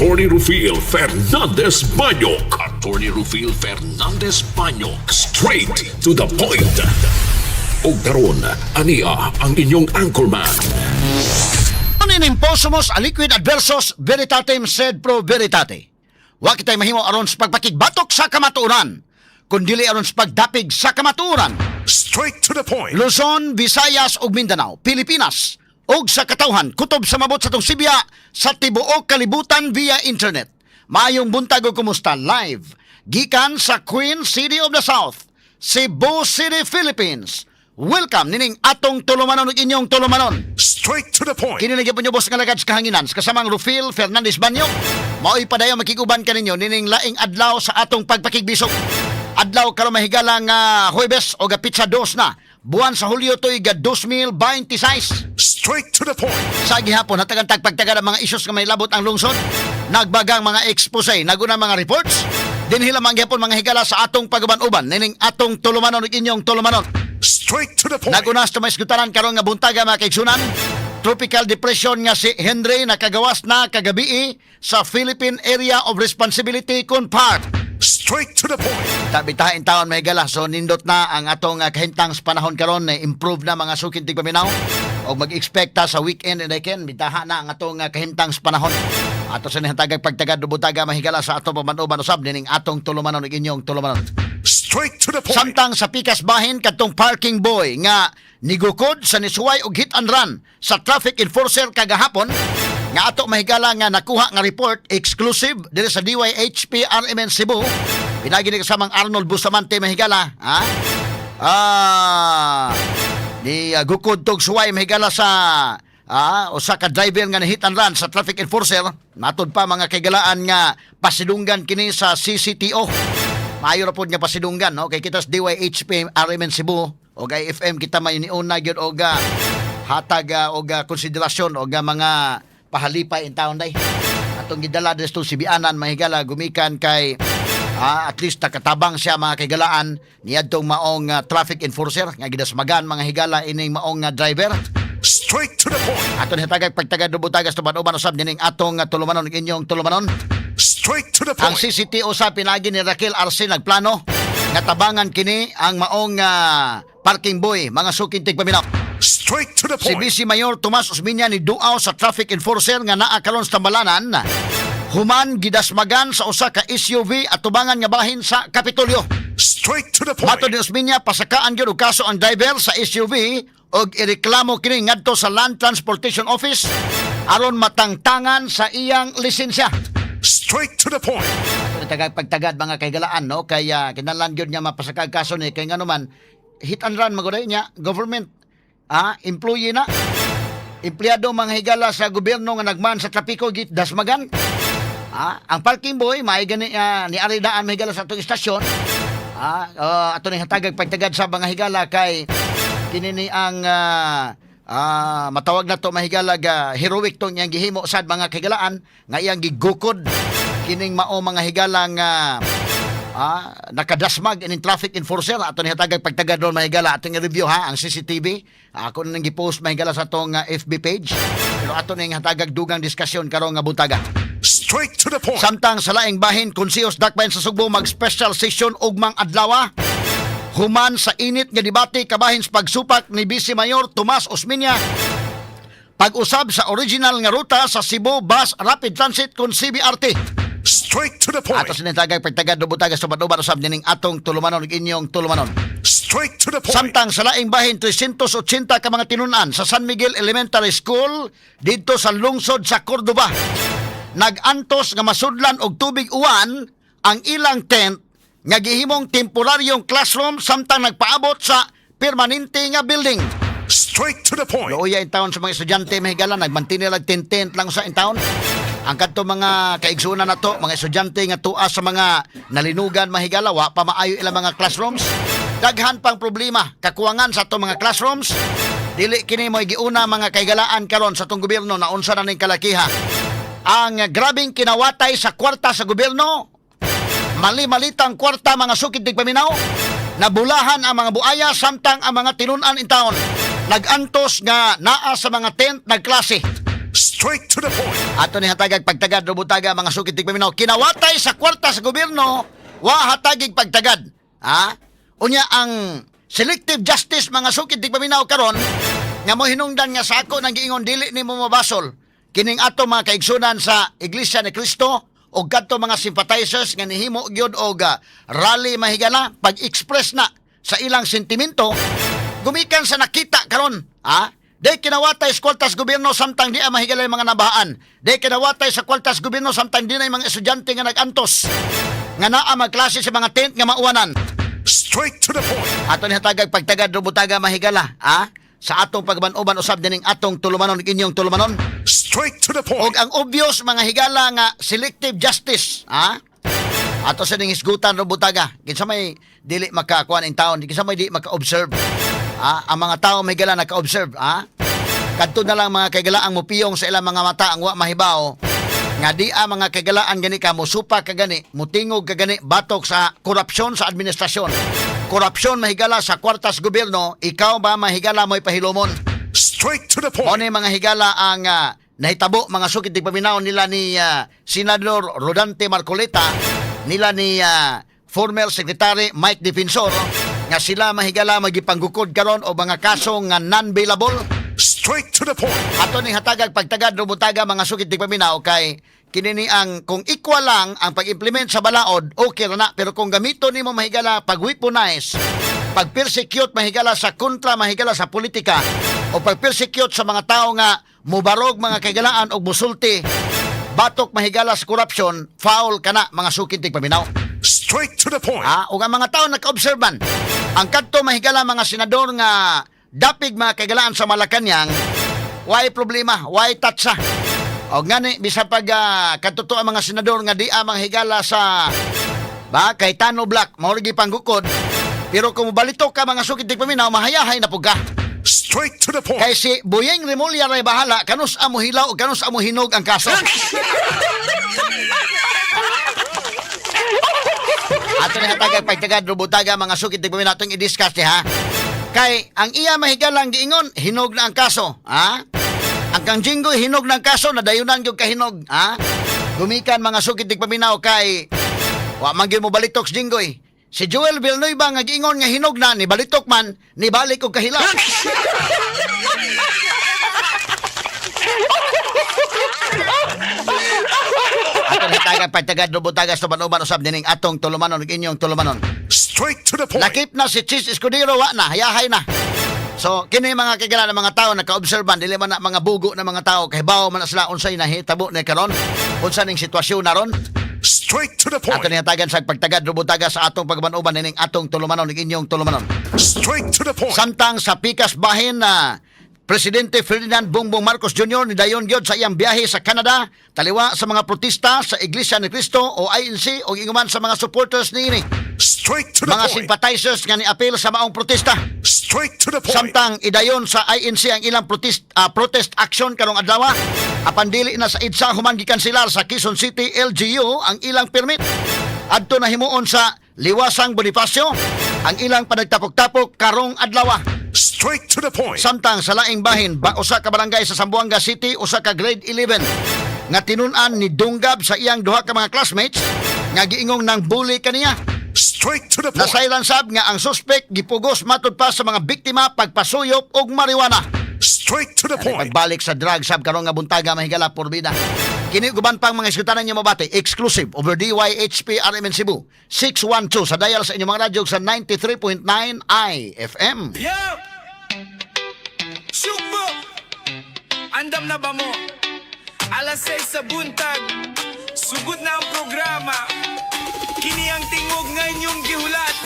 Attorney Rufil Fernandez Banyok. Attorney Rufil Fernandez Banyok. Straight to the point. Ug karon, ania ang inyong anchorman. Enim possumus aliquid adversus veritatem sed pro veritate. Wa kitay mahimo aron sa pagpakigbatok sa kamatuoran, kundili aron sa pagdapig sa kamatuoran. Straight to the point. Luzon, Visayas ug Mindanao, Pilipinas ug sa katawhan kutob sa mabot sa atong sibya sa tibuok kalibutan via internet. Maayong buntag ug kumusta live gikan sa Queen City of the South, Cebu City, Philippines. Welcome nining atong tulumanon ug inyong tulumanon. Straight to the point. Kini gyapon boss nga lagad sa kahanginan sa kasamang Rufil Fernandez Banyo. Mao'y padayon makiguban kaninyo nining laing adlaw sa atong pagpakigbisog. Adlaw karon, mahigala, nga Huwebes o petsa 2 na buwan sa Hulyo tuig 2026. Straight to the point. Sa gihapon hatagan tag pagtagad ang mga isyus nga may labot ang lungsod. Nagbagang mga expose, naguna mga reports. Dinhi lamang gihapon, mga higala, sa atong paguban-uban nining atong tulumanon ug inyong tulumanon. Straight to the point. Naguna sa maisgutaran karon nga buntaga, mga kaigsunan. Tropical depression nga si Henry nakagawas na kagabii sa Philippine Area of Responsibility kun PARR. Straight to the point. Tabi in taon, may gala. So nindot na ang atong kahimtang sa panahon karon, na improve na, mga suking tigpaminaw. O mag-expect ta sa weekend and weekend bitaha na ang atong kahimtang sa panahon. Ato sa nihantagag pagtagad butaga, mahigala, sa atong paman-uban usab nining atong tulumanon ug inyong tulumanon. Straight to the point. Samtang sa pikas bahin, kadtong parking boy nga nigukod sa nisuway og hit and run sa traffic enforcer kagahapon nga ato, mahigala, nga nakuha nga report exclusive diri sa DYHP RMN Cebu pinagi ni kasamang Arnold Bustamante, mahigala, ha, ni gukod tog suway, mahigala, sa usa ka driver nga na hit and run sa traffic enforcer. Matod pa, mga kaigalaan, nga pasidunggan kini sa CCTO. Maayo ra pod nga pasidunggan, no, kay kita sa DYHP RMN Cebu og IFM kita may niuna gyud og hatag og konsiderasyon og mga pahalipay in taon day. Atong gidala dito si Bianan, mahigala, gumikan kay at least nakatabang siya, mga kaigalaan, niadtong maong traffic enforcer nga gidasmagan, mga higala, ining maong driver. Straight to the point. Aton hitagag pagtagad butagas tuban-uban usab nining atong tulumanon ug inyong tulumanon. Straight to the Ang point. CCTO sa pinagi ni Raquel Arce nagplano nga tabangan kini ang maong parking boy, mga suking tigpaminaw. Straight to the Si point. Vice Mayor Tomas Osmeña ni duaw sa traffic enforcer nga naa karon sa Tambalanan human gidasmagan sa usa ka SUV at tubangan nga bahin sa Kapitolyo. Straight to the point. Matod ni Osmeña, pasakaan gyud og kaso ang driver sa SUV og ireklamo kini ngadto sa Land Transportation Office aron matangtangan sa iyang lisensya. Straight to the point. Tagag pagtagad, mga kahigalaan, no, kay kinahanglan gyud nga mapasakag kaso ni kay ngano man hit and run maguday niya government employee na, empleyado, mga higala, sa gobyerno nga nagman sa trapiko gidasmagan. Ang parking boy maay gani ni ari daan, mahigala, sa atong istasyon. Ato ni hatagag pagtagad sa mga higala kay kini ni ang matawag na to, mahigala, ga heroic tong iyang gihimo sad, mga kahigalaan, nga iyang gigukod kining mao, mga higala, nga nakadasmag ining traffic enforcer. Ato ni hatagag pagtagad ron, mahigala, atong i-review ha ang CCTV. Ako na nang gi-post, mahigala, sa atong FB page, pero ato ning hatagag dugang diskusyon karong nga buntaga. Straight to the point. Samtang sa laing bahin, konseho sa Dakbayan sa Sugbo mag-special session ugmang adlaw human sa init nga debate kabahin sa pagsupak ni Vice Mayor Tomas Osmeña pag-usab sa original nga ruta sa Cebu Bus Rapid Transit kon CBRT. Straight to the point. Ato sinitagay pagtagad dubutaga sa uban usab nining atong tulumanon ug inyong tulumanon. Straight to the point. Samtang sa laing bahin, 380 ka mga tinunan sa San Miguel Elementary School didto sa lungsod sa Cordova nag-antos nga masudlan og tubig uwan ang ilang tent nga gihimong temporaryong classroom samtang nagpaabot sa permanente nga building. Straight to the point. Luoya in taon sa mga estudyante, mahigala, nagmantine lang tent lang sa in taon. Ang kadto mga kaigsunan na to, mga estudyante nga tuas sa mga nalinugan, mahigala, wa pa maayo ilang mga classrooms. Daghan pang problema, kakuwangan sa ato mga classrooms. Dili kini mo giuna, mga kaigalaan, karon sa atong gobyerno na unsa na ning kalakiha. Ang grabing kinawatay sa kwarta sa gobyerno, mali-malitang kwarta, mga sukid tigpaminaw, nabulahan ang mga buaya samtang ang mga tinunan in taon nagantos nga naa sa mga tent nagklase. Straight to the point. Ato ni hatagag pagtagad, rubutaga, mga sukit tigpaminaw. Kinawatay sa kwarta sa gobyerno, wa hatagig pagtagad. Ha? Unya ang selective justice, mga sukit tigpaminaw, karon nga mo hinungdan nga sa ako nang giingon dili nimo mabasol kining ato mga kaigsunan sa Iglesia ni Cristo og kadto mga sympathizers nga nihimo gyud og rally, mahigala, pag-express na sa ilang sentimento gumikan sa nakita karon, ha? Di kinawatay sa kwartas gobyerno samtang di ang mahigalay mga nabahaan. Di kinawatay sa kwartas gobyerno samtang di na yung mga estudyante nga nag-antos nga naa magklase sa mga tent nga mauwanan. Straight to the point. Ato ni hatagag pagtagad, rubutaga, mahigala, ha? Sa atong pagban-uban usab dining atong tulumanon, inyong tulumanon. Straight to the Og point. ang obvious, mga higala, nga selective justice, ha? Ato sa ning hisgutan, rubutaga. Kinsa may dili makakuan in taon, kinsa may di maka-observe. Ha? Ang mga tao, may higala, naka-observe, ha? Kadto na lang, mga kaigala, ang mupiyong sa ilang mga mata ang wa mahibaw nga di ang mga kaigalaan gani ka musupa ka gani, mutingog ka gani batok sa korupsyon sa administrasyon. Korupsyon, mahigala, sa kwartas gobyerno, ikaw ba, mahigala, mo'y pahilomon? Straight to the Mao point. ni, mga higala, ang nahitabo, mga sukit paminaw, nila ni Senador Rodante Marcoleta, nila ni former Secretary Mike Defensor, nga sila, mahigala, magipanggukod karon o mga kaso nga non-bailable. Straight to the point. Ato ning hatagag pagtagad, rubutaga, mga sukit paminaw, kay kini ni ang kung equal lang ang pag-implement sa balaod, okay ra na, pero kung gamito nimo, mahigala, pag-weaponize, pag-persecute, mahigala, sa kontra, mahigala, sa politika o pag-persecute sa mga tao nga mubarog, mga kaigalaan, og musulti batok, mahigala, sa corruption, foul kana, mga sukit paminaw. Straight to the point. Ah, ug ang mga tao naka-observe man. Ang kadto, mahigala, mga senador nga dapig, mga kaigalaan, sa Malacañang, why problema, why tatsa. O ngani bisa pag kadto ang mga senador nga di ang mga higala sa ba kay Tano Black mao ra panggukod. Pero kung balito ka, mga sukit paminaw, mahayahay na pug ka. Straight to the point. Kay si Boyeng Remulla ray bahala kanus amo hilaw o kanus amo hinog ang kaso. Ato ni hatagag pagtagad, rubutaga, mga sukit tigpaminaw, atong i-discuss ni ha. Kay ang iya, mahigalang, giingon hinog na ang kaso, ha? Ang kang Jinggoy, hinog na ang kaso, nadayunan gyud kahinog, ha? Gumikan, mga sukit tigpaminaw, kay wa man gyud mo balitok si Jinggoy. Si Joel Villanueva nga giingon nga hinog na ni balitok man, ni balik og kahilaw. Ato ni hatagag pagtagad, rubutaga, sa uban usab dining atong tulumanon ug inyong tulumanon. Straight to the point. Lakip na si Chiz Escudero, wa na, hayahay na. So, kini, mga kigala ng mga tao naka-obserban, dili man na mga bugo na mga tao, kay bawo man na sila unsay nahitabo ni karon, unsa ning sitwasyon naron. Straight to the Ato point. ni hatagan sa pagtagad, rubutaga, sa atong pagban-uban nining atong tulumanon ug inyong tulumanon. Straight to the point. Samtang sa pikas bahin na Presidente Ferdinand Bongbong Marcos Jr. ni dayon gyud sa iyang biyahe sa Canada taliwa sa mga protesta sa Iglesia ni Cristo o INC o inguman sa mga supporters niini. Straight to the Mga point. sympathizers nga niapil sa maong protesta. Straight to the point. Samtang idayon sa INC ang ilang protest action karong adlaw, apan dili na sa EDSA human gikanselar sa Quezon City LGU ang ilang permit. Adto na himuon sa Liwasang Bonifacio ang ilang panagtapok-tapok karong adlaw. Straight to the point. Samtang sa laing bahin, ba usa ka barangay sa Zamboanga City, usa ka grade 11 nga tinun-an ni dunggab sa iyang duha ka mga classmates nga giingong nang bully kaniya. Straight to the point. Nasayran sab nga ang suspect gipugos matud pa sa mga biktima pagpasuyop og marijuana. Straight to the Ay, point. pagbalik sa drug sab karon nga buntaga, mahigala, porbida. Kini guban pang mga iskutanan niyo mabati exclusive over DYHP RMN Cebu 612 sa dial sa inyong mga radyo sa 93.9 IFM. Yo! Sugbo! Andam na ba mo? Alas 6 sa buntag. Sugod na ang programa. Kini ang tingog nga inyong gihulatan.